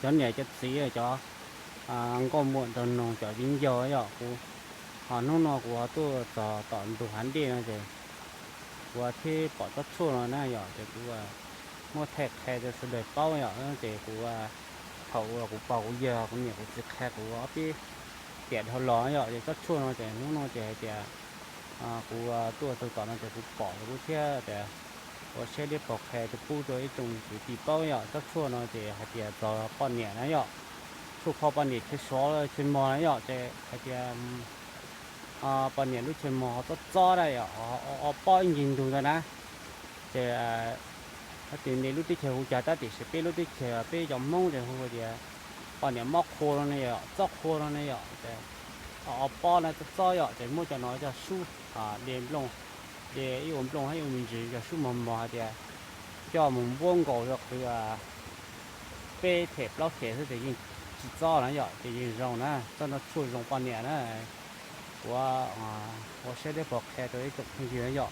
cov niam cov txiv, cov nkauj muam nraug nus, cov viv ncaus yom. Kuv ho hnub no kuv ho tuaj txog tom ntug hav dej no ces kuv thiaj pom tsob tshuaj no na yom, ces kuv muab thaij qhia rau sawv daws paub yom. Ces kuv, thaum uas kuv pog kuv yawg kuv niam kuv txiv qhia kuv ob peb tiam dhau los yom, ces tsob tshuaj no ces hnub no ces hais tias kuv tuaj txog tom no ces kuv pom ces kuv thiaj tias ua siab deb paug qhia rau pub rau ib tsoom kwv tij paub yom. Tsob tshuaj no ces hais tias txog poj niam na yom, tshuaj kho poj niam chaw sov chaw mos na yom, ces hais tias poj niam lub chaw mos ho txob txob na yom, ho pob ib ncig ntug ntawd na. Ces tus ne lub teb chaws hu cas tab sis peb lub teb chaws peb cov Hmoob ces hu tias poj niam mob qhua no ne yom, txob qhua no ne yom. Ces ho pob na txob txob yom, ces muab cov no coj sub, de nplooj, de ib ua nplooj thiab ib ua me ntsis coj sub mos mos hais tias coj mus npuab nkaus rau qhwv peb them plaub them xwb ces yeej tsis txob na yom, ces yeej zoo na, tsob no tshuaj zoo poj niam na. Kuv ua siab deb paug qhia rau ib tsoom phooj ywg na yom,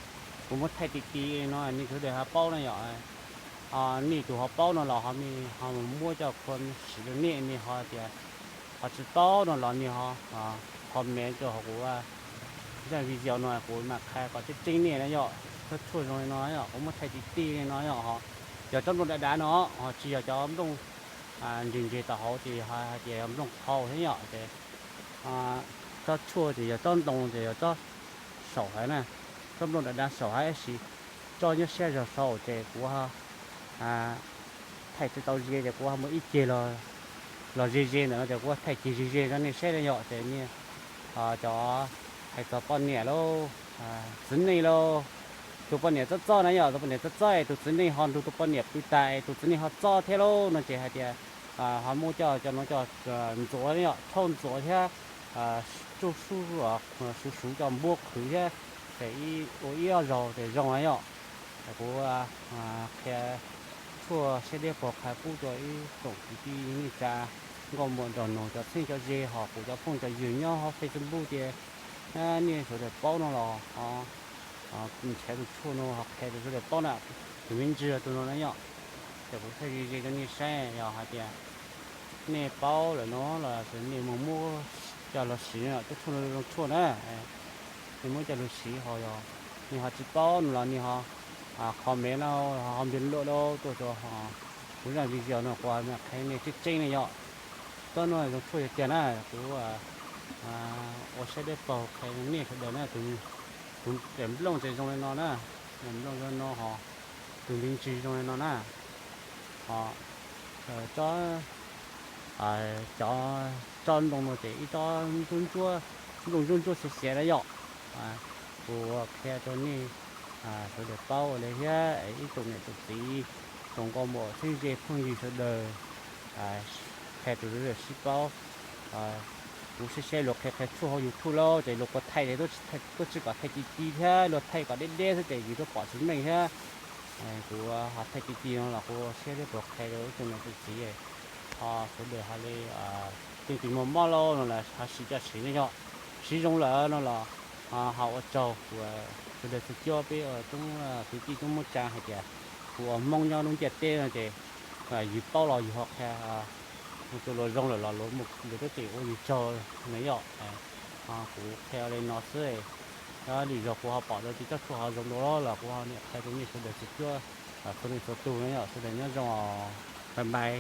kuv muab thaij ti ti no nej sawv daws ho paub na yom. Nej tus ho paub no los ho, ho mus muab coj khua siv rau nej, nej ho tias ho tsis paub no los nej ho comment rau hauv kuv zaj video no kuv mam qhia kom tseeb tseeb nej na yom. Tsob tshuaj zoo li no yom, kuv muab thaij ti ti li no yom, ho yog tsob nplooj dav dav no, ho tsis yog cov nplooj ntseg ntseg tom hauv ces hais tias yog nplooj qhau thiab yom. Ces tsob tshuaj ces yog tsob ntoo ces yog tsob saum haiv na, tsob nplooj dav dav saum haiv tab sis tsob nyob sab zog saud ces kuv thaij tsis tau ze ces kuv muaj ib ceg los ze ze ntawm no ces kuv thaij ceg ze ze rau nej saib na yom. Ces nej cov hais txog poj niam lauj, txiv neej lauj, tus poj niam txob txob na yom, tus poj niam txob txob es tus txiv neej ho nrug tus poj niam pw tas es tus txiv neej ho txob thiab lauj no ces hais tias ho muab coj cov no coj ntxuav yom, rhaub ntxuav thiab tsuj sub, suv suv coj npuab qhwv thiab, ces ua ib ob zaug ces zoo na yom. Kuv qhia tshuaj siab deb paug qhia pub rau ib tsoom kwv tij neej tsa, nkauj muam nraug nus, cov txheeb cov ze, ho kuv cov phooj cov ywg nyob hauv Facebook tias nej sawv daws paub no los nrhiav tus tshuaj no ho qhia rau sawv daws paub na. Tus me ntsis tus no na yom, ces kuv thaij ze ze rau nej saib, yog hais tias nej paub lawm no los nej mus muab coj los siv, tsob tshuaj no zoo tshuaj na, nej muab coj los siv. Ho yog nej ho tsis paub no los nej ho comment no, ho bình luận no tuaj rau kuv zaj video no kuv mam qhia nej tseeb tseeb na yom. Tsob no zoo tshuaj tiag tiag na, kuv ua siab deb paug qhia nej sawv daws na. Tus daim nplooj ces zoo li no na, daim nplooj zoo no, ho tus me ntsis zoo li no na. Ho tsob, cov tsob ntoo no ces ib tsob ntsuab ntsuab, nplooj ntsuab ntsuab xiav xiav na yom. Kuv qhia rau nej sawv daws paub li thiab ib tsoom niam tsoom txiv, tsoom nkauj muam txheeb ze phooj ywg sawv daws, qhia rau sawv daws sib paub. Kuv saib saib luag qhia qhia tshuaj hauv YouTube lauj, ces luag kuj thaij ces tuaj tsis kom thaij ti ti thiab, luag thaij kom deb deb xwb ces yus tuaj pom tsis meej thiab. Kuv ho thaij ti ti no los kuv ua siab thiab kuv qhia rau ib tsoom niam tsoom txiv, ho sawv daws ho li tej tus mob mob lauj no los ho siv coj siv ne yom, siv zoo lawm no los ho ua tsaug kuv sawv daws txhua cuab peb coob kwv tij coob muab tsa hais tias kuv ua Hmoob nyob lub ntiaj teb no ces yus paub los yus ho qhia, tus luag zoo lawm los luag twb tseem ua yus tsaug na yom. Kuv qhia li no xwb, lwm zaug kuv ho pom dua tsis tsob tshuaj ho zoo dua los kuv ho niam qhia rau nej sawv daws txhua cuab, txhua leej txhua tug na yom. Sawv daws nyob zoo, bye bye.